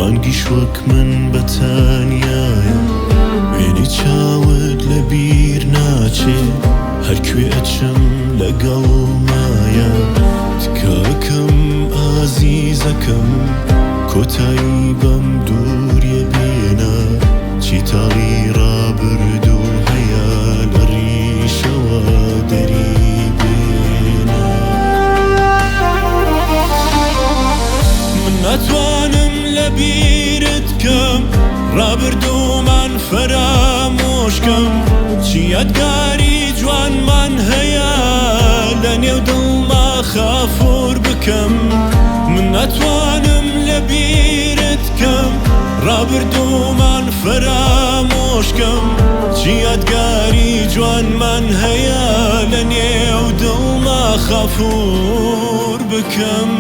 مانگیش وەک من بە تەنیایە. وێنەی چاوت لە بیر ناچێ، هەر کوێ ئەچم لەگەڵمایە. تکاکەم ئازیزەکەم، کۆتایی بەم دووریە بێنە. چی تاڵی ڕابردوو هەیە لە ڕیشەوە دەری بێنە. من ناتوانم لە بیرت کەم، ڕابردوومان فەرامۆش کەم. چی یادگاری جوانمان هەیە لە نێو دڵما خافور بکەم. من ناتوانم لە بیرت کەم، ڕابردوومان فەرامۆش کەم. چی یادگاری جوانمان هەیە لە نێو دڵما خافور بکەم.